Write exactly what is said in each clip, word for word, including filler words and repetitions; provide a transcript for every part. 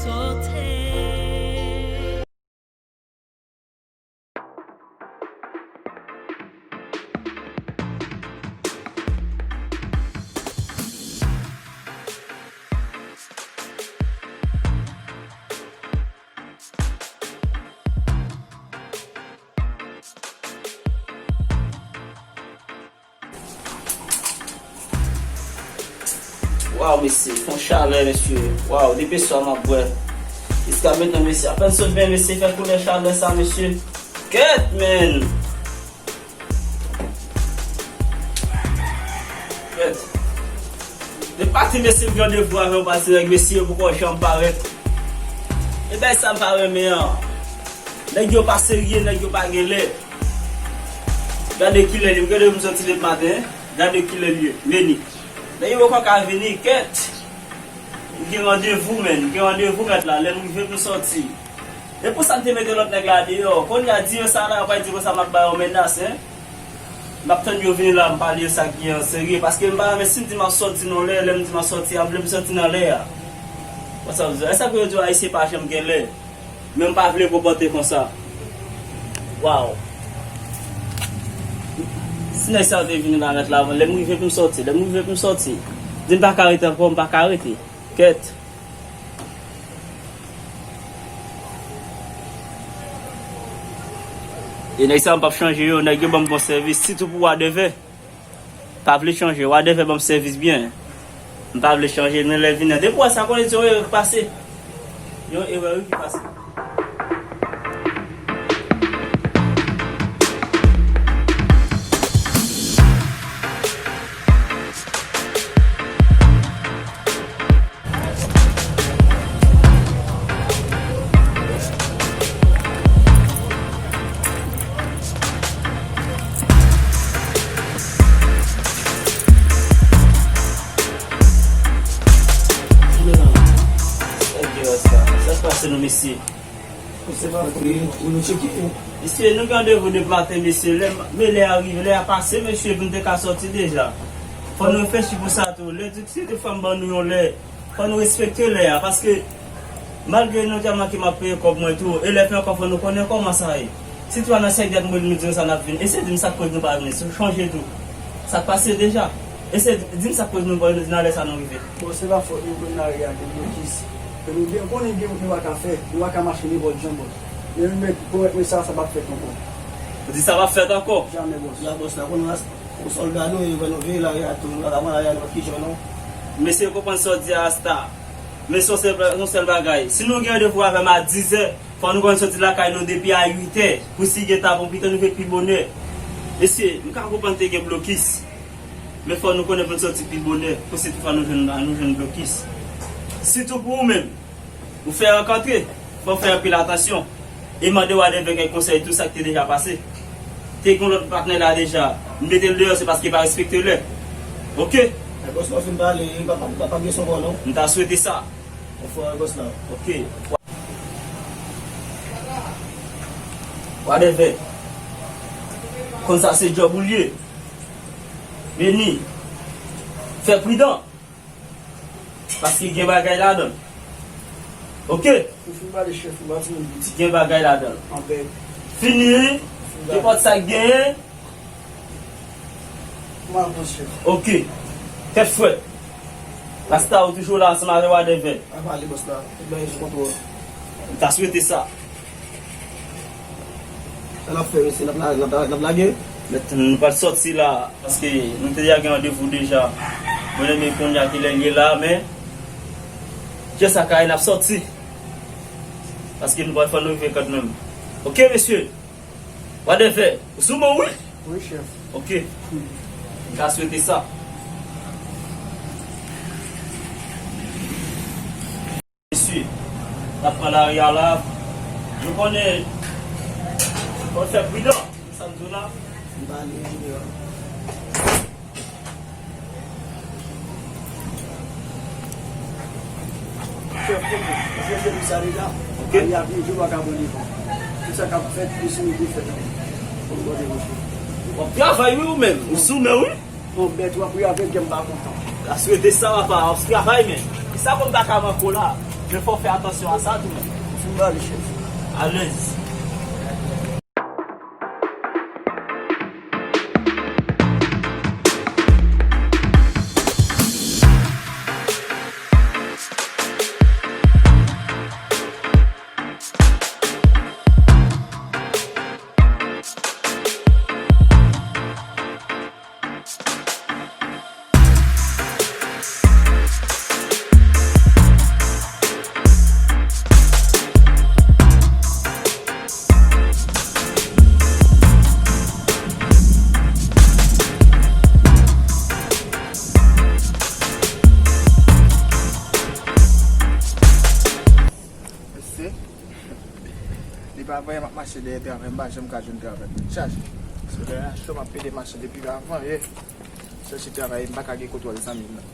Sote. Waw, mesye, fon chalè, mesye. Waw, depi swa m ap bwè. Jiska mentnan, mesye, apèn sot byen, mesye, fè koulè chalè sa, mesye. Kèt, men. Kèt. Depi maten, mesye, m gen randevou avè w, pase nèg, mesye, yo poko janm parèt. E bay sa m pa renmen an. Nèg yo pa serye, nèg yo pa gen lè. Gade kilè li, gade m soti depi maten, gade kilè li ye, vini. Nèg yo poko ka vini, kèt. M gen randevou, men, m gen randevou, mèt la, lè m rive pou m soti. E pou sa m te mete lòt nèg la deyò. Kounye a, di yo sa la, yo pral di konsa m ap ba yo menas, en. M ap tann yo vini la, m pale yo sa ki an serye, paske m pa renmen si m di m ap soti nan lè, lè m di m ap soti a, m vle m soti nan lè a. Konsa, e sa k yo di Ayisyen pa janm gen lè. Men m pa vle konpòte konsa. Waw. Si nèg sa yo te vini la mèt la, lè m rive pou m sòti, lè m rive pou m sòti. Di m pa ka rete ankò, m pa ka rete. Kèt. E nèg sa yo m p ap chanje yo, nèg yo ban m bon sèvis, sitou pou Wadèvè. Pa vle chanje, Wadèvè ban m sèvis byen. M pa vle chanje, men lè vini an. Depi w wè sa, konnen se yon erè ki pase. Yon erè, wi, ki pase. Sa k pase nou, mesye? Ou se pa fou, ou nou tcheke. Mesye, nou gen randevou depi maten, mesye. Lè, men lè a rive, lè a pase, mesye, pou n te ka sòti deja. Fò nou reflechi pou sa tou. Lè di, si te fè m ban nou yon lè, fò nou respekte lè a, paske malgre nou te manke m ap peye kòb mwen tou, e lè fè ankò fò nou konnen kòman sa ye. Si twa nan sèk dèt mwen nou di nou sa n ap vin, eseye di m sa k koz nou pa vini, chanje tou. Sa k pase deja. Eseye di m sa k koz nou pa vini nan lè sa nou rive. Bon, se pa fòt nou, kounye a te blokis. E nou byen konnen gen nou pa ka fè, nou pa ka mache nenpòt jan, bòs. Men nou mèt pwomèt mwen sa, sa p ap fèt ankò. Ou di sa p ap fèt ankò? Jamè, bòs. La, bòs, la, konnen yon sòlda nou, e nou veye lari a tou, nou pa ka pran lari a nenpòt ki jan, non. Mesye, konprann sa w di a, Asta. Men se yon sèl, yon sèl bagay. Si nou gen randevou avè m a dizè, fò nou konn sòti lakay nou depi a uitè. Pou si gen ta bon, pito nou fè pi bonè. Mesye, m ka konprann te gen blokis. Men fò nou konnen pou n sòti pi bonè. Pou si toutfwa nou jwenn, nou jwenn blokis. Sitou pou ou menm. Ou fè rankontre. Fò w fè anpil atansyon. E mande Wadèvè kèk konsèy tou sa k te deja pase. Te gen lòt patnè la deja. M mete l deyò, se paske pa respekte lè. Oke? E bòs la fin pale, pa, pa, pa, pa gen son vòlò. M ta swete sa. Ou fò, bòs la. Oke. Wadèvè. Konn sa se djòb ou l ye. Vini. Fè pridan. Paske gen bagay ladan l. Oke? Ou fin pale, chèf, ou pa timoun piti. Gen bagay ladan l. Anpè. Fini, wi. Nenpòt sa k genyen. Mwen ap pran chèf. Oke. Tèt frèt. Rasta ou toujou la ansanm avè Wadèvè. Pa pale, bòs la. Tout bagay sou kontwòl. M ta swete sa. Sa n ap fè, mesye? N ap la-, n ap, n ap lage? Mèt, nou pral sòti la, paske nou te deja gen randevou deja. Mwen renmen kounye a ki lè l ye la, men, jan sa ka ye, n ap sòti. Paske nou pral fè nou rive kanmenm. Oke, mesye? Wadèvè, ou sou men w, wi? Wi, chèf. Oke. M ta swete sa. Mesye, n ap pran lari a la. Nou konnen, fò n fè pridan. Sa m di w la. M pa ale, enjenyè. Chèf, konnen, chèf, chèf, sa deja. Oke. Lari a vin, je w a ka pran devan. Tout sa k ap fèt, li sou wout li fèt. Pou nou pran devan. W ap travay, wi, ou menm. Ou sou men, wi. Bon, bèt w ap ri avèk, m pa kontan. Aswete sa, papa, w ap travay, men. E sa konn pa ka manke w la. Men fò w fè atansyon a sa tou menm. Sou bal chèz. Alèz. Mesye, li pa voye m ap mache dèyè travay, m pa janm ka jwenn travay. Chaje. Se lè achte m ap pede mache depi avan yè. Chèche travay, m pa ka gen kontwòl zanmi m nan.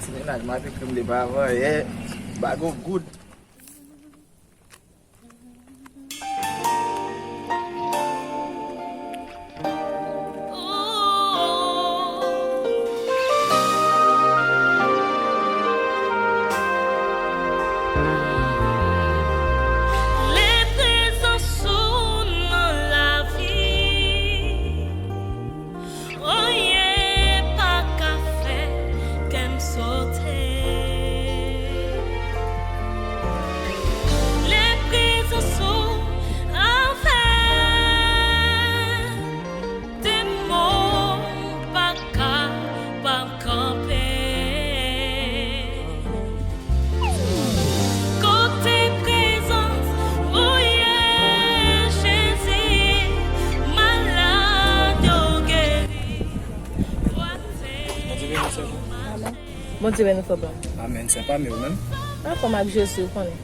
Ti mennaj mwen ap ekri m depi avan yè. Pa gon goud. Leprezans ou nan lavi. Anyen pa ka fè kè m sote. Leprezans ou avè m, demon pa ka pa m kanpe. Kote prezans ou ye, Jezi, malad yo geri. Bondye beni w, sè m. Amèn. Bondye beni w, frè pa m. Amèn, sè pa m, e ou menm? Anfòm ak Jezi, ou konnen.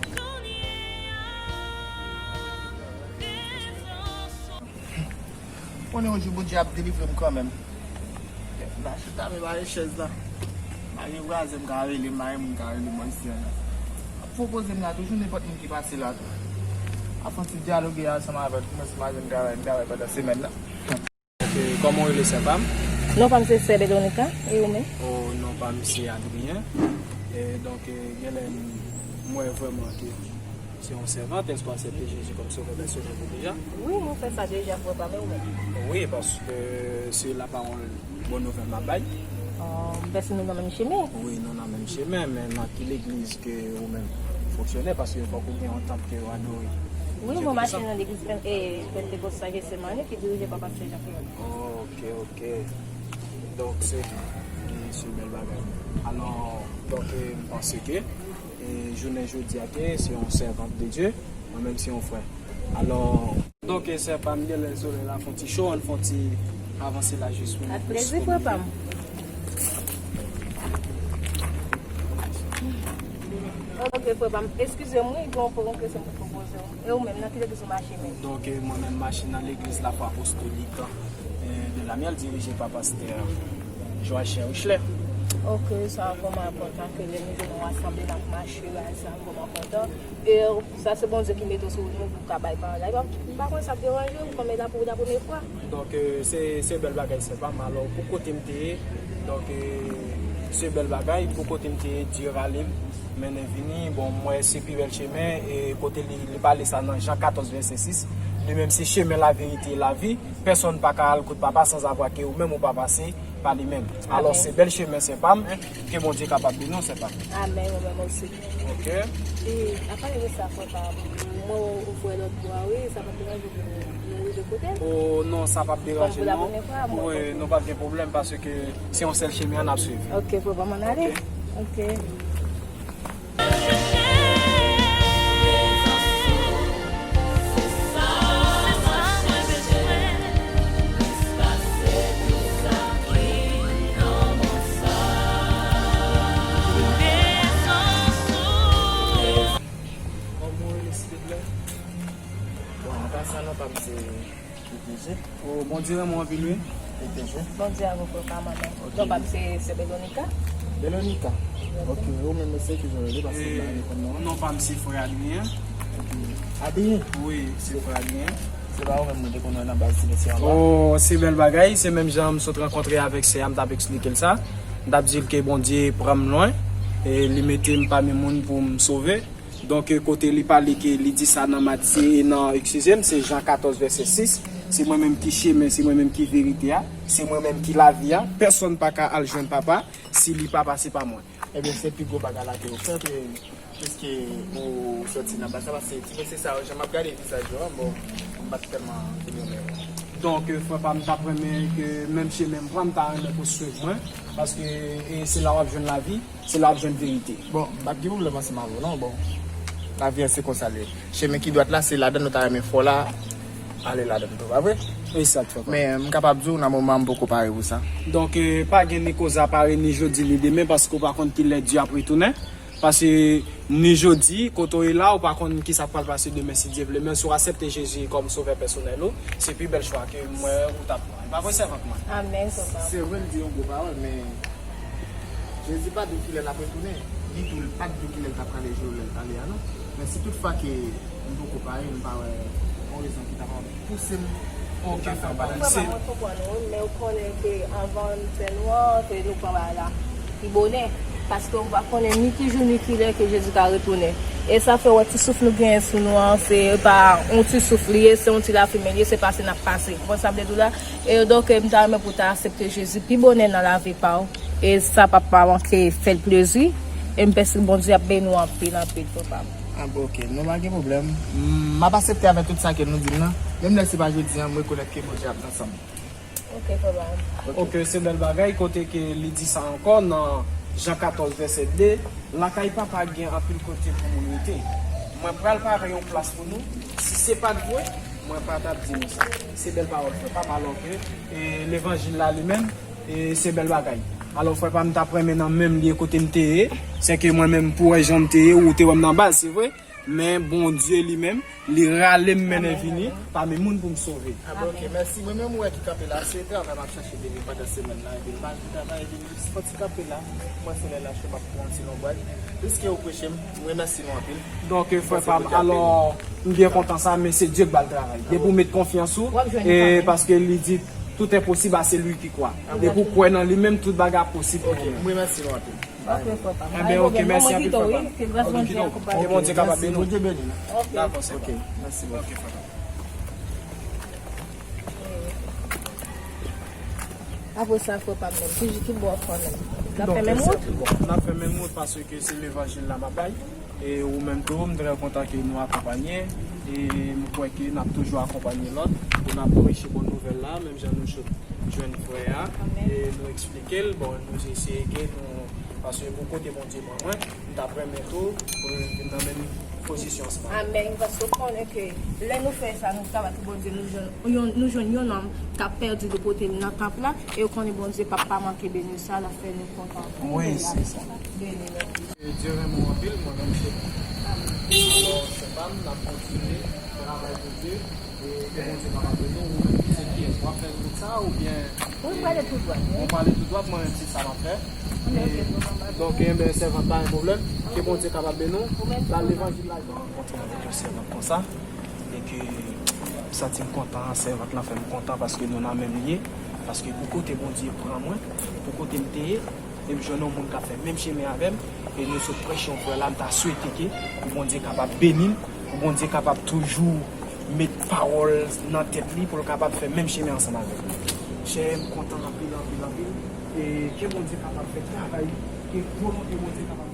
Konnen yon jou Bondye ap delivre m kanmenm. M ta chita, men pa gen chèz la. Pa gen vwazen m ka rele, pa gen moun ka rele mwen isi a la. Ap fè koze m la toujou, nenpòt moun ki pase la tou. Ap fè yon ti dyaloge ansanm avè l pou mwen si m pa jwenn travay, m travay pandan semèn nan. Ok, kòman w rele, sè pa m? Non pa m se sè Veronica, e ou menm? O, non pa m se Adrien. E donk, e, genlè m, m wè vrèman ke se yon sèvant, èske w aksepte Jezi kòm Sovè pèsonèl ou deja? Wi, mwen fè sa deja, frè pa m, e ou menm? Wi, paske se la pawòl, bon nouvèl m ap bay. O, m pèse nou nan menm chemen? Wi, nou nan menm chemen, men nan ki legliz ke ou menm fonksyonè, paske fòk ou gen yon tanp ke w adore. Wi, mwen mache nan legliz Pen-, e, Pentekòstal Getsemane ki dirije pa pastè Jean Claude. Ok, ok. Donk, se, e, se bèl bagay. Alò, donk, e, m panse ke, e, jounen jodi a ke se yon sèvant de Dye, mwen menm se yon frè. Alò, donk, e, sè pa m, genlè solèy la fè yon ti cho, ann fè yon ti avanse la jis pou nou. Ak plezi, frè pa m. Ok, frè pa m, eskize m, wi, gen yon, yon kesyon pou poze w. E ou menm, nan ki legliz ou mache menm? Donk, e, mwen menm mache nan legliz Lafwa Apostolik, e, de la Miel, dirije pa pastè Joachim Richler. Ok, sa vrèman enpòtan ke lè nou vin nan yon asanble, n ap mache ansanm, vrèman kontan. E sa se Bondye ki mete w sou wout mwen pou w ka bay pawòl la. M pa konn sa k deranje w, kòm e la pou la premye fwa. Donk, e, se, se bèl bagay, sè pa m. Alò, pou kote m te ye, donk, e, se bèl bagay, pou kote m te ye, Dye rale m, mennen vini. Bon, m wè se pi bèl chemen, e kote li, li pale sa nan Jan katòz, vèsè sis, li menm se chemen, laverite e lavi. Pèsonn pa ka al kot Papa sanzavwa ke ou menm ou pa pase pa li menm. Alò, amèn, se bèl chemen, sè pa m. Ke Bondye kapab beni w, sè pa m. Amèn, ou menm osi. Ok. E, apale de sa, frè pa m, mwen ou frè lòt bò a, wi, sa p ap deranje w pou nou rive kote l? O, non, sa p ap deranje, non. Kòm pou la premye fwa, mwen. Wi, konprann. Non, pa gen pwoblèm, paske se yon sèl chemen an n ap swiv. Ok, frè pa m, ann ale. Ok. Ok. Kòman w rele, silvouplè? Bon, an pasan, non pa m se P T G. O, Bondye renmen w anpil, wi. P T G. Bondye avè w, frè pa m. Ok. Non pa m se, se Veronica. Veronica. Ok, ou menm mesye, kijan w rele, paske m pa rekonn non. Non pa m se frè Adrien. Abiye? Wi, se vre, abiye. Se pa ou menm mwen te konn wè nan baz ti mesye anba? Oh, se bèl bagay, se menm jan m sot rankontre avèk sè a, m t ap eksplike l sa. M t ap di l ke Bondye pran m lwen, e li mete m pami moun pou m sove. Donk, e, kote li pale ke li di sa nan Matye, nan, eskize m, se Jan katòz vèsè sis. Se mwen menm ki chemen, se mwen menm ki verite a, se mwen menm ki lavi a. Pèsonn pa ka al jwenn Papa si li pa pase pa mwen. Ebyen, se pi gwo bagay la ke ou fè, ke, piske ou soti nan baz la, paske ti mesye sa yo, jan m ap gade vizaj yo an, bon, m pa t tèlman vin renmen yo. Donk, e, frè pa m, m t ap renmen ke menm chemen m pran, m ta renmen pou w swiv mwen, paske, e, se la w ap jwenn lavi. Se la w ap jwenn verite. Bon, m p ap gen pwoblèm ansanm avè w non, bon. Lavi a se konsa l ye. Chemen ki dwat la, se ladan l ou ta renmen fè w la, ale ladan l tou, pa vre? E sa k fè pa. Men m kapab di w nan moman an m poko pare pou sa. Donk, e, pa gen ni koze a pare ni jodi ni demen, paske w pa konn kilè Dye ap retounen. Paske ni jodi, kote w ye la, w pa konn kisa k pral pase demen si Dye vle. Men si w aksepte Jezi kòm sovè pèsonèl ou, se pi bèl chwa ke m wè ou t ap pran. E pa vre, sèvant mwen? Amèn, papa. Se vre, l di yon gwo pawòl, men Jezi pa di w kilè l ap retounen, ni tou l pa t di w kilè l ta prale jou lè l t ale a non. Men si tout fwa ke m poko pare, m pa wè yon rezon ki ta pouse m pou m ta fè yon bagay. Frè pa m, mwen konprann ou, men ou konnen ke anvan l fè nwa, ke nou pran bagay la pi bonè, paske ou pa konnen ni ki jou ni kilè ke Jezi ka retounen. E sa fè w wè ti souf nou genyen sou nou an, se pa yon ti souf li ye, se yon ti lafimen li ye, se pase n ap pase. Ou konprann sa m vle di w la? E donk, e, m ta renmen pou w ta aksepte Jezi pi bonè nan lavi pa w. E sa p ap pa manke fè l plezi. E m panse Bondye ap beni w anpil, anpil, papa m. Ah, bon, ok. Non, pa gen pwoblèm. M, m ap aksepte avèk tout sa ke nou di m nan. Menm lè se pa jodi a, m rekonèt ke Bondye ap ansanm. Ok, papa m. Ok, se bèl bagay, kote ke li di sa ankò nan Jan katòz, vèsè de, lakay Papa gen anpil kote pou moun rete. Mwen pral pare yon plas pou nou. Si se pa t vre, mwen pa t ap di nou sa. Se bèl pawòl, frè pa m, alò ke, e, levanjil la li menm, e, se bèl bagay. Alò, frè pa m, m t ap renmen nan menm lye kote m te ye, sèke mwen menm, pou wè jan m te ye, ou te wè m nan baz, se vre, men Bondye li menm, li rale m mennen vini pami moun pou m sove. Ah, bon, ok, mèsi. Mwen menm, ou wè ki kanpe la, se travay m ap chache depi pandan semèn nan, epi m pa jwenn travay, epi m jis fè ti kanpe la, mwen se lè lache m ap pran ti lonbraj. Piske ou preche m, m remèsye nou anpil. Donk, e, frè pa m, alò, m byen kontan sa, men se Dye k ba l travay. Depi w met konfyans ou, e, paske li di, tout est possible à celui qui croit. Depi w kwè nan li menm, tout bagay ap posib pou ou menm. M remèsye nou anpil. Ok, frè pa m. Enben, ok, mèsi anpil, frè pa m. Ke gras Bondye akonpaye w. Ke Bondye kapab beni w. Bondye beni nou. Ok. Dakò, se bon. Ok, mèsi, bon. Ok, frè pa m. Apre sa, frè pa m menm, ki, ki bò w ap fè menm? N ap fè menm wout? Donk, bon, n ap fè menm wout paske se levanjil la m ap bay. E ou menm tou, m trè kontan ke nou akonpanye. E m kwè ke n ap toujou akonpanye lòt pou n ap preche bon nouvèl la, menm jan nou sot jwenn frè a. E nou eksplike l, bon, nou eseye ke nou, paske pou kote Bondye pran mwen, m t ap renmen tou pou l vin nan menm pozisyon sa. Amèn. Paske w konnen ke lè nou fè sa, nou travay pou Bondye, nou jwenn yon, nou jwenn yon nonm k ap pèdi, nou pote l nan tanp la, e w konnen Bondye p ap pa manke beni w, sa l ap fè nou kontan. Wi, se sa. Beni nou. Ke Dye renmen w anpil, mwen menm se. Alò, se pa m, n ap kontinye travay pou Dye. E ke Bondye kapab beni w, ou menm ki se kiyès, w ap fè wout sa oubyen? Wi, m prale tou dwat, wi. Ou prale tou dwat, mwen menm se sa m ap fè. Ok, ok, bon, bon, bon. Donk, enben, sèvant, pa gen pwoblèm. Ke Bondye kapab beni w. Ou menm tou. Ba levanjil la. Mwen rankontre avèk yon sèvant konsa, e ke m santi m kontan, sèvant lan fè m kontan paske nou nan menm lye, paske pou kote Bondye pran mwen, pou kote m te ye, e m jwenn yon moun k ap fè menm chemen avè m, e nou sot preche yon frè la, m ta swete ke pou Bondye kapab beni l, pou Bondye kapab toujou met pawòl nan tèt li, pou l kapab fè menm chemen ansanm avè m. Chè, m kontan anpil, anpil, anpil, e ke Bondye kapab fè travay, ke volonte Bondye kapab fè.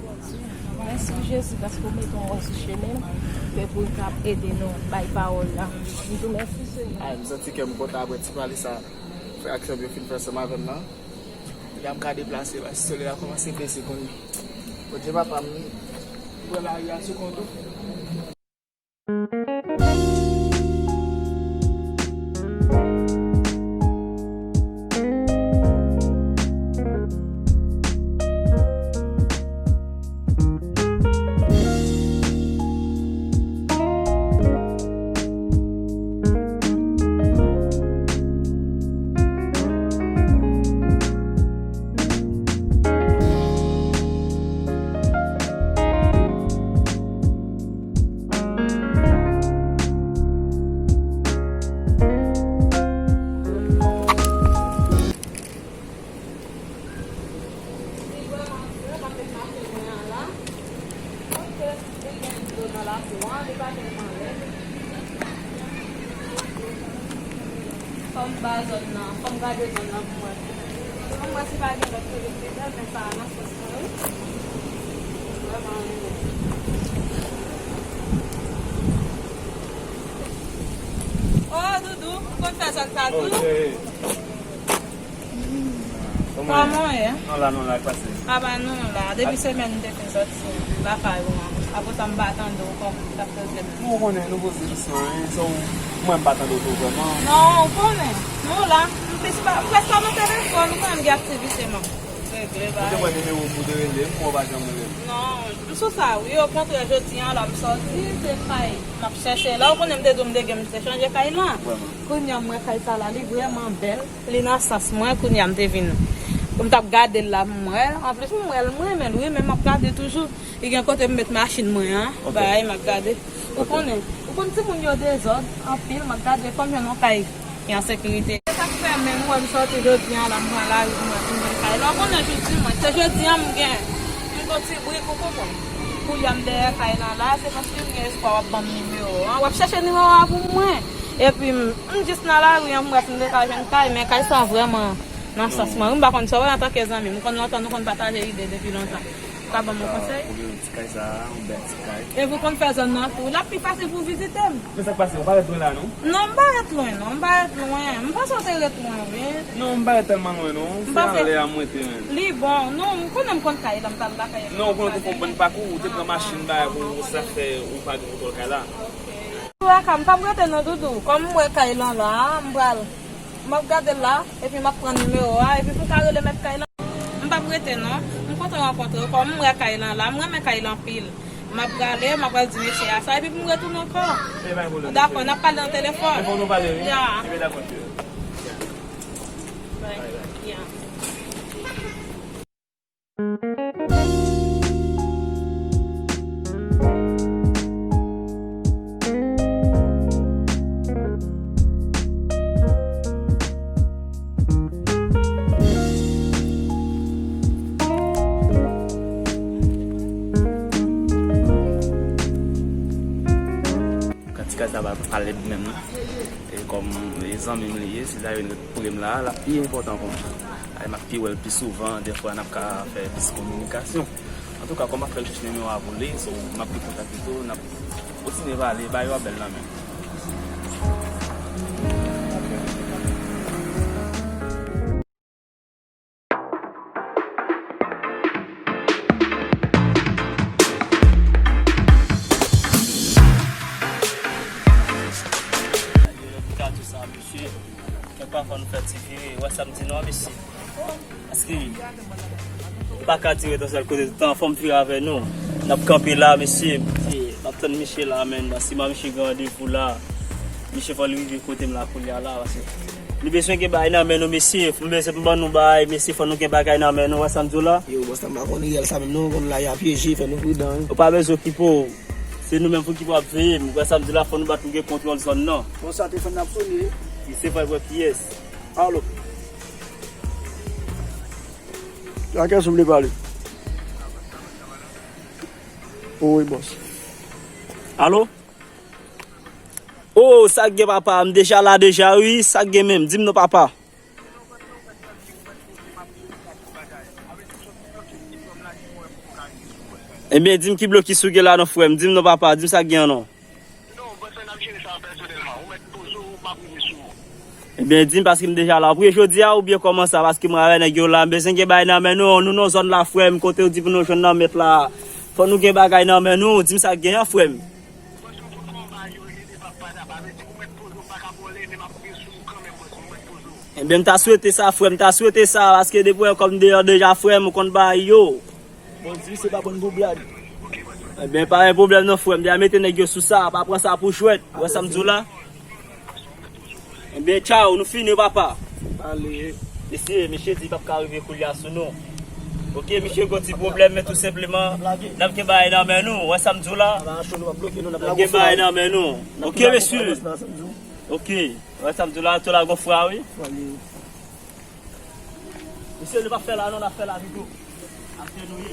Mèsi Jezi paske w mete yon wòch sou chemen m, ke pou l kab ede nou bay pawòl la. M di w mèsi Senyè. Ay, m santi kè m kontan apre ti pale sa frè ak sè m yo fin fè ansanm avè m nan. Kounye a m ka deplase, paske solèy la kòmanse bese kounye a. Bondye papa m, pran lari a sou kont ou. Fò m ba zòn nan, fò m gade zòn nan pou m wè. Fò m wè si pa gen lòt kote ki pi bèl, men sa a nan sans mwen, wi. Vrèman, wi. Oh, Doudou, ou konn fè zòn sa tou? Oh, cheri. Kòman w ye? Kòman w ye? Non, la, non, la, k pase? Apa nou la, depi semèn m te fin sòti lakay ou an. Apre sa, m pa tande w kòman w t ap poze m. Nou konnen, nou poze kesyon, wi. Sa w, mwen, m pa tande w tou vrèman. Non, ou konnen. Nou la. M plis pa, m prèske pa nan telefòn, ou konnen m gen aktivite m ap regle bagay. Ou te pran nimewo m pou w te rele m, men w pa janm rele m. Non, m sou sa, wi. Okontrè, jodi an la, m sòti, se kay m ap chèche la. Ou konnen m te di w m te gen, m te chanje kay la. Vrèman. Kounye a, m wè kay sa la, li vrèman bèl. Li nan sans mwen, kounye a m te vin. M t ap gade l la, m wè. Anplis, m wè l, m renmen l, wi, men m ap gade toujou. Li gen kote m met machin mwen an, bagay, m ap gade. Ou konnen, ou konn timoun yo dezòd, anpil, m ap gade fò m jwenn yon kay ki an sekirite. Se sa k fè menm, ou wè m sòti jodi an la, m pran lari pou mwen, pou m jwenn kay la. Ou konnen, jodi, mwen, se jodi an m gen. M gon ti brik, ou konprann. Kounye a m dèyè kay lan la, se paske m gen espwa w ap ban m nimewo an. W ap chèche nimewo a pou mwen. Epi m, m jis nan lari an, m wè si m te ka jwenn kay, men kay sa vrèman nan sans mwen. Wi, m pa konn sa w wè antanke zanmi. M konn lontan, nou konn pataje ide depi lontan. Ou ka ban m yon konsèy? Pou gen yon ti kay sa, yon bèl ti kay. E pou konn fè zòn nan tou. L ap pi fasil pou vizite m. Men sa k pase, ou pa ret lwen la, non? Non, m pa ret lwen, non. M pa ret lwen. M panse w te ret lwen, wi. Non, m pa ret tèlman lwen, non. Se anlè a m rete, men. Li bon. Non, m konnen m konn kay la, m t al lakay. Non, ou konnen ou te fè yon bon pakou, ou te pran machin bagay pou sa fè ou pa gen kontwòl kay la. Ou la ka, m p ap rete non, Doudou. Kòm m wè kay lan la, m pral, m ap gade l la, epi m ap pran nimewo a, epi pou m ka rele mèt kay lan. M p ap rete non. M kontan rankontre w, kòm m wè kay lan la, m renmen kay lan anpil. M ap prale, m ap al di mesye a sa, epi pou m retounen ankò. Dakò, n ap pale nan telefòn. Telefòn nou pale, wi. Ya. Ebyen, dakò, cheri. Bye. Ya. Kantika sa pa, pa lèd menm non. E kòm e zanmi m li ye, si sa vin ret pre m la, l ap pi enpòtan pou mwen. Ay, m ap pi wè l pi souvan, dèfwa n ap ka fè plis kominikasyon. Antouka, kòm m ap fè rechèch nimewo a pou li, so, m ap pi kontakte tou, n ap kontinye pale, bagay yo ap bèl nan men. Gade sa, mesye. Kèk pafwa nou fè ti vire. Wè sa m di nou an, mesye. Paske, ou pa ka dire t yon sèl kote toutan. Fò m vire avè nou. N ap kanpe la, mesye. M ap tann misye la, menn. Paske m a misye gen randevou la. Misye fò l rive kote m la kounye a la, paske li bezwen gen bagay nan men nou, mesye. M bezwen m ban nou bagay, mesye, fò nou gen bagay nan men nou, wè sa m di w la? Yo, bòs la, m pa konn riyèl sa menm non, konn la y a pyeje, fò nou pridan wi. Ou pa bezwen okipe w. Se nou menm pou ki pou ap veye m, wè sa m di w la, fò nou bat pou gen kontwòl zòn nan. Bon, sa telefòn nan ap sone. Wi, se vre, wè kiyès. Alo. A kiyès ou vle pale? O wi, bòs. Alo? Oh, sa k gen papa, m deja la deja wi, sa k gen menm, di m non papa. Ebyen, di m ki blokis ou gen la non frè m, di m non papa, di m sa k gen an non. Ebyen, di m paske m deja la. Ou pre jodi a oubyen kòman sa? Paske mwen avè nèg yo la, m bezwen gen bagay nan men nou, nou nan zòn la frè m, kote w di pou nou jwenn nan mèt la. Fò nou gen bagay nan men nou, di m sa k gen an frè m. Ebyen, m ta swete sa, frè m, m ta swete sa, paske depi w wè kòm m deyò deja, frè m, ou konn bagay yo. Bon, di se pa bon pou blag. Ebyen, pa gen pwoblèm non, frè m, deja mete nèg yo sou sa, pa pran sa pou jwèt. Ou wè sa m di w la? Ebyen, tchaw, nou fini, papa. Ale. Mesye, misye di l p ap ka rive koulye a sou nou. Oke, misye gon ti pwoblèm, men tou senpleman, n ap gen bagay nan men nou. Wè sa m di w la? N ap gen bagay nan men nou. Oke, mesye. Oke. Wè sa m di w la, tou la gon fra, wi. Ale. Mesye, nou p ap fè la, non, n ap fè la pito. Apre nou ye.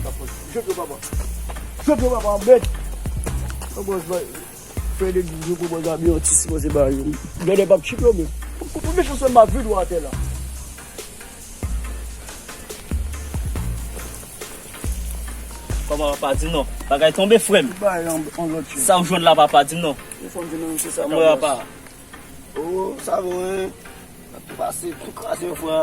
m t ap panse. Jete yo, papa. Jete yo, papa, mèt. Frè legliz yo pran zanmi an ti sipoze ba yo. Gade p ap chip yo men. Pou mechanste m ap vide w atè la. Kòman papa, di m non? Bagay tonbe, frè m. Bay an, an lòt chèn. Sa w jwenn la, papa, di m non. Yon fanm vin nan se sa. Mwen, papa. Oh, sa bon, hein? N ap tou pase, tou kraze yon fwa.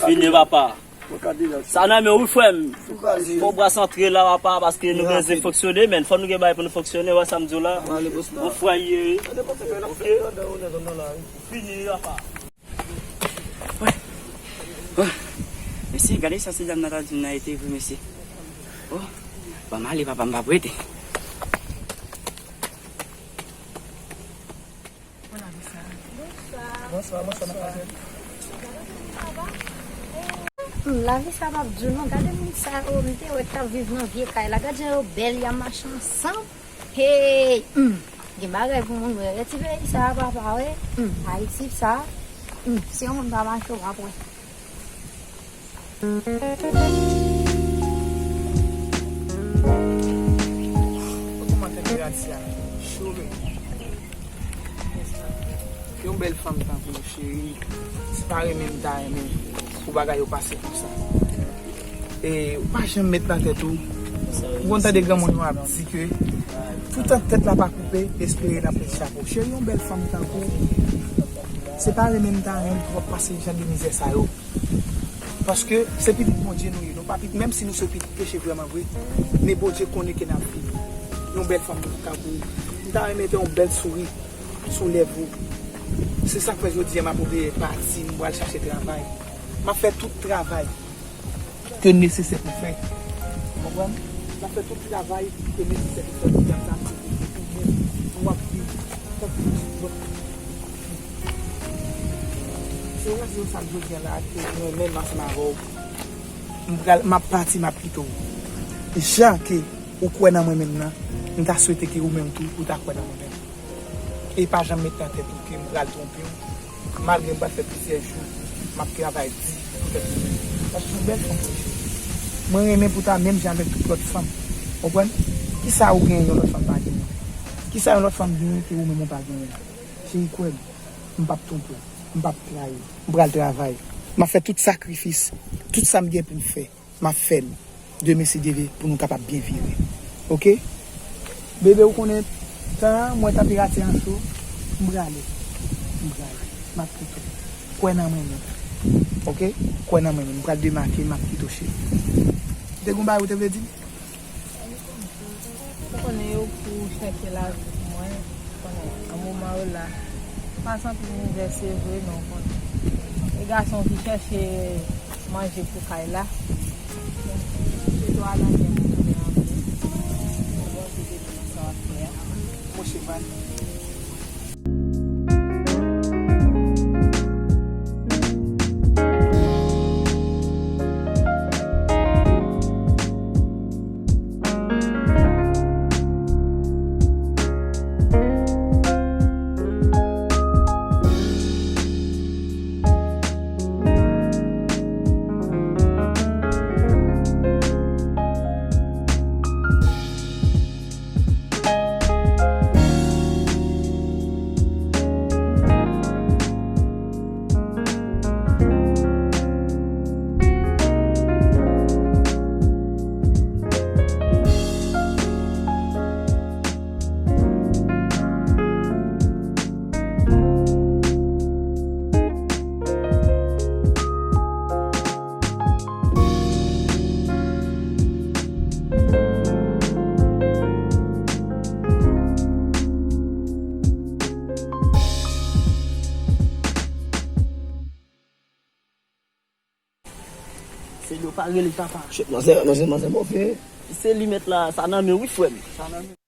Fini, papa. Mwen ka deja. Sa nan men w wi, frè m. Tou kraze. Fò bras antre la, papa, paske nou bezwen fonksyone, men fò nou gen bagay pou nou fonksyone, wè sa m di w la. Bon, frè, ye. Ok. Fini, papa. Oh, oh. Mesye, gade sa ti dam nan ta di m nan rete vre, mesye. Oh, ban m ale, papa, m p ap rete. Bonswa, bonswa, madmwazèl. Hmm, lavi sa p ap di w non. Gade moun sa yo, m te wè k t ap viv nan vye kay la. Gade jan yo bèl, y ap mache ansanm. Hey, hmm, gen bagay pou moun wè. Wè ti peyi sa a, papa, wè. Hmm, Ayiti sa a. Hmm, si yon moun pa mache, w ap wè. Ou kòman tanperati a? Cho wi. Yon bèl fanm tankou w, cheri, se pa renmen m ta renmen pou bagay yo pase konsa. E ou pa janm met nan tèt ou. Ou konn tande granmoun yo ap di ke toutan tèt la pa koupe, espere n ap met chapo. Cheri, yon bèl fanm tankou w, se pa renmen m ta renmen pou w ap pase jan de mizè sa yo. Paske se pitit Bondye nou ye. Nou pa pitit, menm si nou se pitit peche vrèman vre, men Bondye konnen ke n ap viv. Yon bèl fanm tankou w, m ta renmen te yon bèl souri sou lèv ou. Se sa k fè jodi a m ap oblije pati, m pral chache travay. M ap fè tout travay ke nesesè pou fè. Ou konprann? M ap fè tout travay ke nesesè pou fè pou jèn sa pou ou menm, pou w ap viv tankou lòt. Se rezon sa k jodi a la ke mwen menm ansanm avè w, m pral, m ap pati, m ap kite w. Jan ke ou kwè nan mwen menm nan, m ta swete ke ou menm tou, ou ta kwè nan mwen menm. E pa janm met nan tèt ou ke m pral twonpe w. Malgre m pral fè plizyè jou, m ap travay di pou tèt mwen menm. Paske se yon bèl fanm mwen cheri. Mwen renmen pou ta menm jan avèk tout lòt fanm. Konprann? Kisa ou genyen yon lòt fanm pa genyen? Kisa yon lòt fanm genyen ke ou menm ou pa genyen? Cheri, kwè m, m p ap twonpe w, m p ap trayi w. M pral travay. M ap fè tout sakrifis, tout sa m gen pou m fè. M ap fè l. Demen, si Dye vle, pou nou kapab byen vire. Oke? Bebe, ou konnen tan an, mwen tanperati an cho. M prale. M prale. M ap kite w. Kwè nan mwen menm. Oke? Kwè nan mwen menm. M pral demake, m ap kite w, cheri. Te gon bagay ou te vle di m? Ou konnen yo pou chèche lavi pou mwen. Ou konnen, nan moman yo la, m pase anpil mizè, se vre, men ou konnen. E gason ki chèche manje pou kay la. Se to a lajè pou tounen anpil. Bon, Bondye beni nan sa w ap fè a. Cheval. Se yo pa rele papa. Shit, manzè, manzè, manzè move. Se li mèt la, sa nan men wi frè m. Sa nan men.